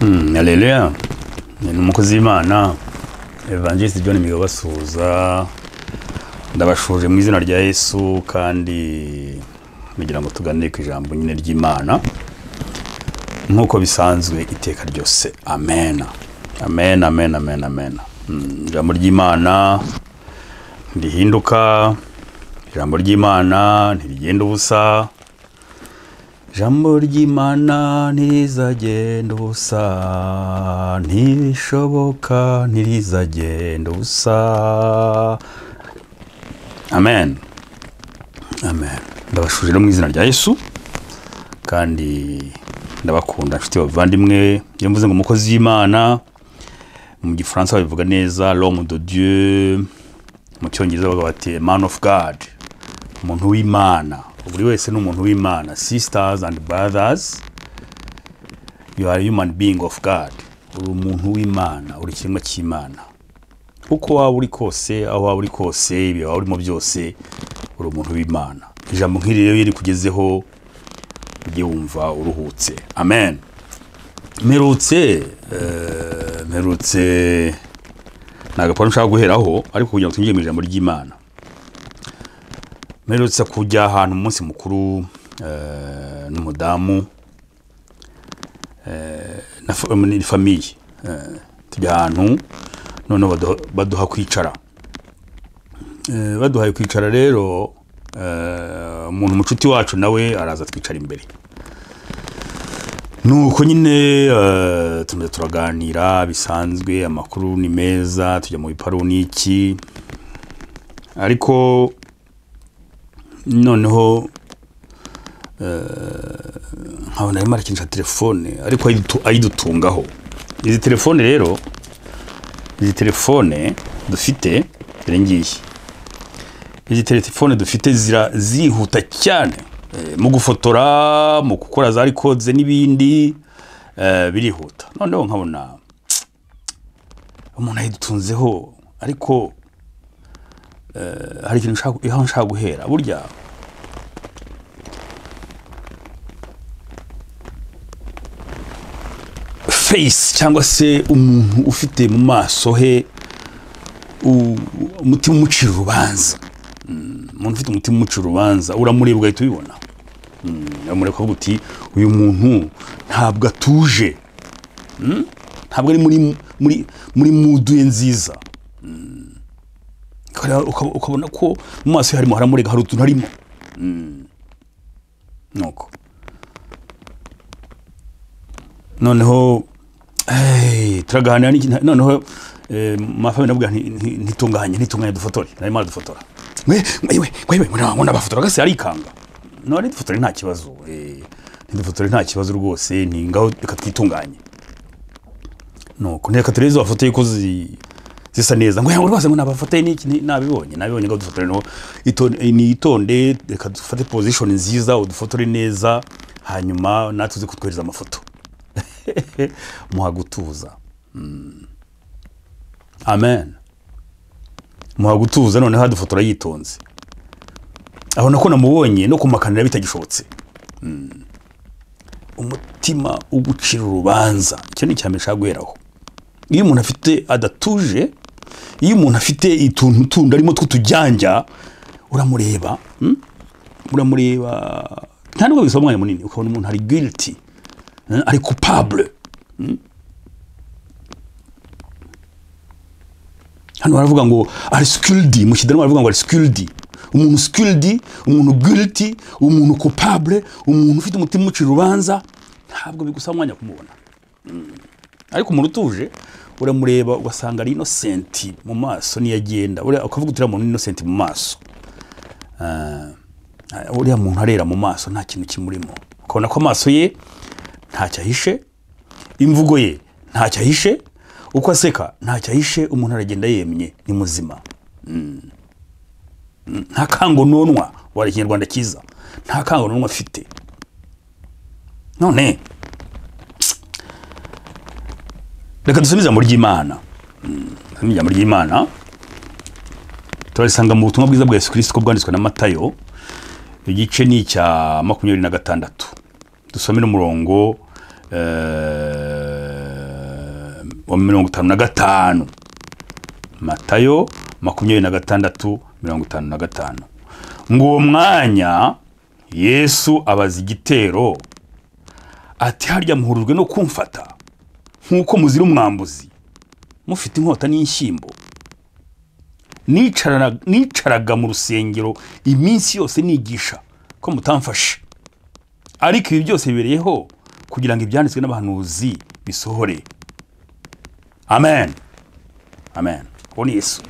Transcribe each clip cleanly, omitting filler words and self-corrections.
Haleluya. Ni umukozi w'Imana Evangelist John Migabo basuhuza, ndabashuje mu izina rya Yesu, kandi kugira ngo tuganire ku ijambo nyine ry'Imana nkuko bisanzwe iteka ryose. Amen. Amen, amen, amen, amen. Ijambo ry'Imana ntihinduka, ijambo ry'Imana ntirigenda ubusa. Ijambo ry'Imana ntirizagenda ubusa, ntibishoboka ntirizagenda ubusa. Amen. Amen. Ndabashuje mu izina rya Yesu, kandi ndabakunda nshuti bavandimwe. Iyo mvuze ngo umukozi w'Imana, mu Gifaransa babivuga neza l'homme de Dieu, mu Cyongereza bavuga bati man of God, umuntu w'Imana. Buri wese ni umuntu w'Imana. Sisters and brothers, you are a human being of God. Uri umuntu w'Imana, uri ikiremwa cy'Imana. Uko waba uri kose, aho waba uri kose, ibyo waba urimo byose, uri umuntu w'Imana. Ijambo nk'iri rero iyo rikugezeho ujye wumva uruhutse. Amen. Mperutse ntabwo nshaka guheraho, ariko kugira ngo twinjire mu ijambo ry'Imana. Mperutse kujya ahantu umunsi mukuru n'umudamu na famille, tujya ahantu noneho baduha kwicara. Baduhaye kwicara rero, umuntu mucuti wacu nawe araza twicara imbere. Nuko nyine tumaze turaganira bisanzwe, amakuru ni meza, tujya mu biparu n'iki, ariko noneho nkabona arimo arakinisha telefone, ariko ayidutungaho. Izi telefone rero, izi telefone dufite dore ngiyi, izi telefone dufite zirihuta cyane mu gufotora, mu gukora za records n'ibindi, birihuta. Noneho nkabona umuntu ayidutunzeho, ariko hari ikintu nshaka guhera. Burya face cyangwa se umuntu ufite mu maso he umutima umucira urubanza, umuntu ufite umutima umucira urubanza uramureba ugahita ubibona. Uramureba ukavuga uti uyu muntu ntabwo atuje, ntabwo ari muri mood ye nziza. Ukabona ko mu maso harimo haramurega, hari utuntu harimo. Nuko noneho turaganira, noneho mafamily ndavuga ntitunganye dufotore. Narimo aradufotora, we ngo nabafotora gase arikanga. None dufotore nta kibazo, ntidufotore nta kibazo rwose, ni ngaho reka twitunganye. Nuko reka tureze bafotoye ko zisa neza, ngo rwose ngo nabafotoye n'iki, nabibonye ngo dufotore. No nitonde, reka dufate position nziza, udufotore neza, hanyuma natwe uze kutwohereza amafoto. Muha gutuza. Amen. Muha gutuza, noneho adufotora yitonze. Aho nako namubonye no kumakanira bitagishobotse. Umutima ugucira urubanza, icyo ni cyane nshaka guheraho. Iyo umuntu afite adatuje, iyo umuntu afite ituntu tundi arimo tw'utujyanja, uramureba, uramureba nta nubwo bisaba umwanya munini, ukabona umuntu ari guilty, ari coupable. Hano baravuga ngo ari skuldi, mu Kidanwa baravuga ngo ari skuldi. Umuntu skuldi, umuntu guilty, umuntu coupable, umuntu ufite umutima umucira urubanza, ntabwo bigusaba umwanya kumubona. Ariko umuntu utuje uramureba ugasanga ari innocent mu maso, niyo agenda ukavuga uti uriya muntu innocent mu maso, uriya muntu arera mu maso nta kintu kimurimo. Ukabona ko amaso ye ntacyo ahishe, imvugo ye ntacyo ahishe, uko aseka ntacyo ahishe, umuntu aragenda yemye, ni muzima. Nta kangononwa, wari Ikinyarwanda cyiza, nta kangononwa afite. None reka dusome ijambo ry'Imana. Ijambo ry'Imana turarisanga mu butumwa bwiza bwa Yesu Kristo bwanditswe na Matayo, igice ni icya 26. Dusome n'umurongo wa 55. Matayo 26:55. Ngo uwo mwanya Yesu abaza igitero ati harya muhurujwe no kumfata nkuko muzira umwambuzi mufite inkota n'inshyimbo. Nicaraga mu rusengero iminsi yose nigisha ko mutamfashe, ariko ibi byose bibereyeho kugira ngo ibyanditswe n'abahanuzi bisohore. Amen. Amen. Uwo ni Yesu.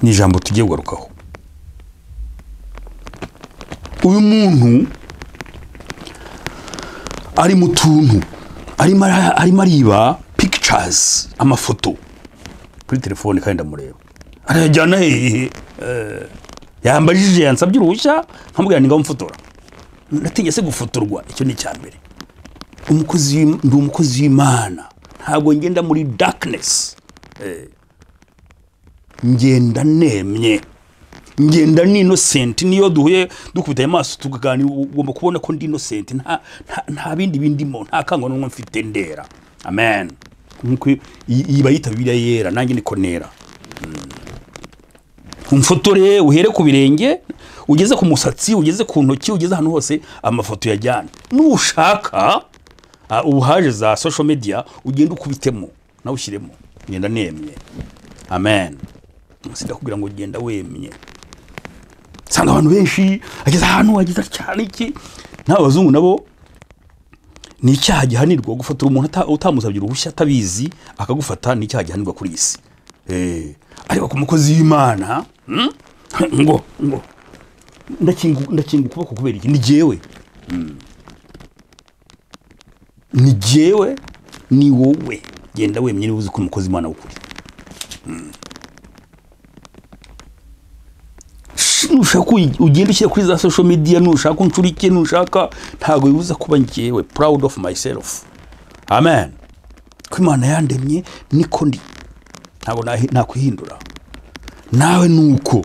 Ni ijambo tugiye kugarukaho. Uyu muntu ari mu tuntu, arimo ariba pictures, amafoto kuri telefone, kandi ndamureba arayajyana hehe. Yambajije yansabye uruhushya nkamubwira ni ngaho mfotora. Ndatinye se gufotorwa, icyo ni icya mbere. Ndi umukozi w'Imana, ntabwo ngenda muri darkness. Ngenda nemye, ngenda ni innocent. Niyo duhuye dukubita amaso tukaganira, ugomba kubona ko ndi innocent, nta bindi bindimo, nta kango n'umwe mfite ndera. Amen. Nkuko iyi bayita Bibiliya yera, nanjye niko nera. Umfotore uhere ku birenge ugeze ku musatsi, ugeze ku ntoki, ugeze ahantu hose amafoto yajyana. Nushaka ubu haje za social media, ugenda ukubitemo nawe ushyiremo, ngenda nemye. Amen. Sindakubwira ngo genda wemye. Sanga abantu benshi ageze ahantu ageze cyane iki n'abazungu nabo ni icyaha gihanirwa gufotora umuntu utamusabye uruhushya atabizi akagufata, ni icyaha gihanirwa kuri isi. Ariko ku mukozi w'Imana ngo ndakinga ukuboko kubera iki? Ni jewe. Ni jewe, ni wowe. Genda wemye niba uzi ko umukozi w'Imana w'ukuri. Nushaka ugenda ushyira kuri za social media, nushaka uncurike, nushaka, ntago bibuza kuba njyewe proud of myself. Amen. Ko Imana yandemye niko ndi, ntago nakwihindura. Nawe nuko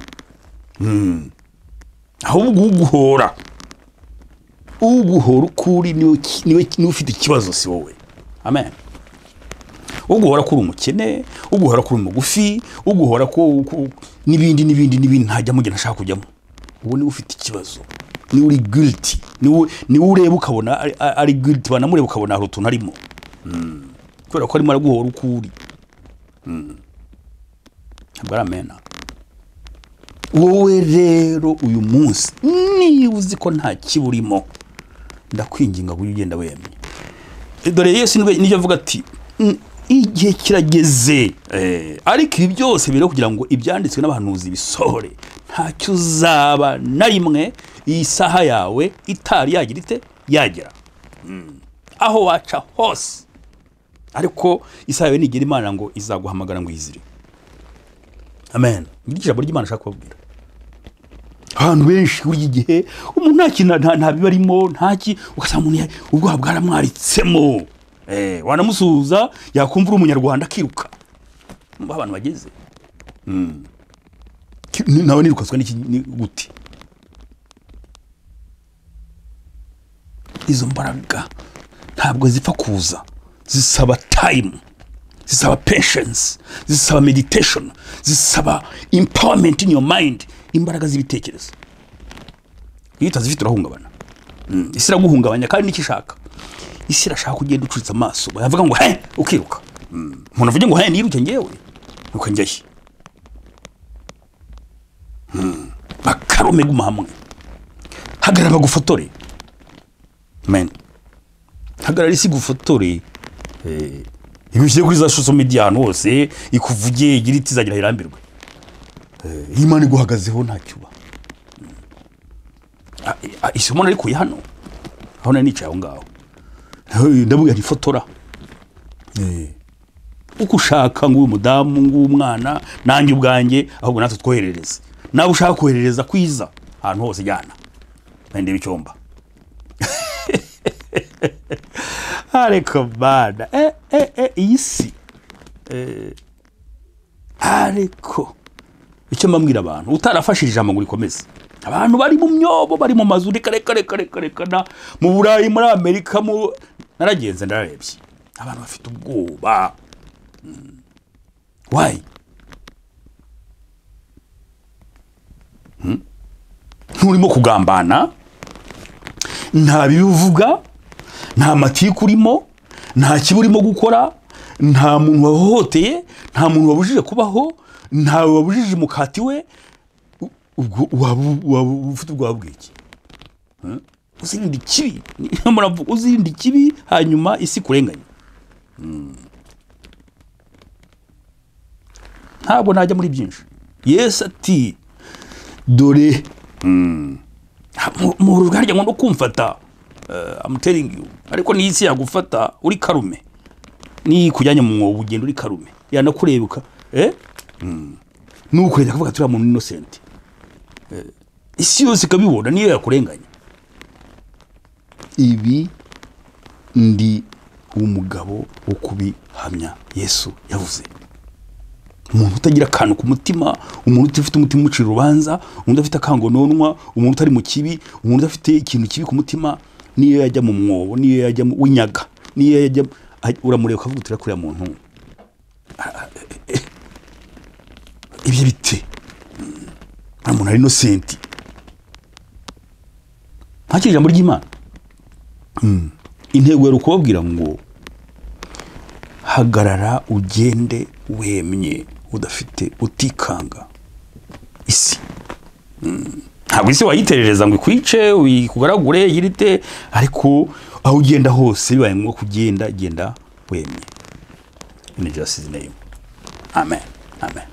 ahubwo uguhora ukuri niwe ufite ikibazo, si wowe. Amen. Uguhora kuri umukene, uguhora kuri umugufi, uguhora ko nibindi nibindi nibindi ntajya mugena ashaka kujyamo. Uwo ni ufite ikibazo, ni uri guilty, ni ureba ukabona ari guilty, banamureba ukabona hari utuntu arimo. Kubera ko arimo araguhora ukuri. Ntabwo ari amena. Wowe rero uyu munsi niba uzi ko nta kiburimo, ndakwinginga ngo ugenda wemye. Dore Yesu nibyo avuga ati igihe kirageze, ariko ibi byose biri kugira ngo ibyanditswe n'abahanuzi bisohore. Ntacyo uzaba na rimwe iyi saha yawe itari yagira ite yagera. Aho waca hose, ariko isaha yawe nigera Imana ngo izaguhamagara ngo izire. Amen. Ngiri ijambo ry'Imana ashaka kubabwira. Abantu benshi kuri iki gihe umuntu nta kintu nta bibarimo, nta ki, ugasanga umuntu ubwoba bwaramwaritsemo. Wanamusuhuza yakumva uri umunyarwanda akiruka. Mba abantu bageze. Nawe nirukazwa n'iki gute? Izo mbaraga ntabwo zipfa kuza, zisaba time, zisaba patience, zisaba meditation, zisaba empowerment in your mind, imbaraga z'ibitekerezo. Iyo utazifite urahungabana. Isi iraguhungabanya kandi n'ikishaka. Isi irashaka kugenda ucuritse amaso, bavuga ngo he ukiruka. Umuntu avuga ngo he niruke ngewe, nuko njyahe. Bakarume guma hamwe. Hagarara bagufotore. Amen. Hagarara isi gufotore. Ibishyire kuri za social media ahantu hose ikuvuge igira iti izagira irambirwe. Imana iguhagazeho ntacyuba. Isomo narikuye hano aho nari nicaye aho ngaho, ndavuga nti fotora uko ushaka, ngo uyu mudamu, ngo umwana, nanjye ubwanjye, ahubwo natwe twoherereze. Nawe ushaka koherereza kwiza ahantu hose jyana, ndebe icyomba. Ariko bana iyi si ariko icyo mbabwira abantu utarafashije ijambo ngo rikomeze. Abantu bari mu myobo, bari mu mazu, reka reka reka reka reka na mu Burayi, muri Amerika, mu Naragenze ndararebye, abantu bafite ubwoba. Why? Nturimo kugambana, nta bivuga, nta matiku urimo, nta kibi urimo gukora, nta muntu wahohoteye, nta muntu wabujije kubaho, nta wabujije umukati we. Ubwo waba ufite ubwoba bw'iki? Uzirinda ikibi, uzirinda ikibi, hanyuma isi kurenganya. Ntabwo najya muri byinshi. Yesu ati dore mu rugarya ngo kumfata, I'm telling you, ariko ni isi yagufata uri karume, ni kujyanye mu mwobo ugenda uri karume, yanakurebuka nuko yajya kuvuga turi muntu innocent, isi yose ikabibona niyo yakurenganya. Ibi ndi umugabo wo kubihamya. Yesu yavuze umuntu utagira akantu ku mutima, umuntu udafite umutima ucira urubanza, umuntu udafite akangononwa, umuntu utari mu kibi, umuntu udafite ikintu kibi ku mutima, niyo yajya mu mwobo, niyo yajya mu winyaga, niyo yajya, uramureba ukavuga uti kuriya muntu ibyo bite, nta muntu ari innocent. Ntakiri ijambo ry'Imana. Intego yari ukubabwira ngo hagarara ugende wemye, udafite utikanga isi. Ntabwo isi wayiterereza ngo ikwice, uyikugaragure, yirite, ariko aho ugenda hose bibaye ngombwa kugenda, genda wemye. In Jesus' name. Amen. Amen.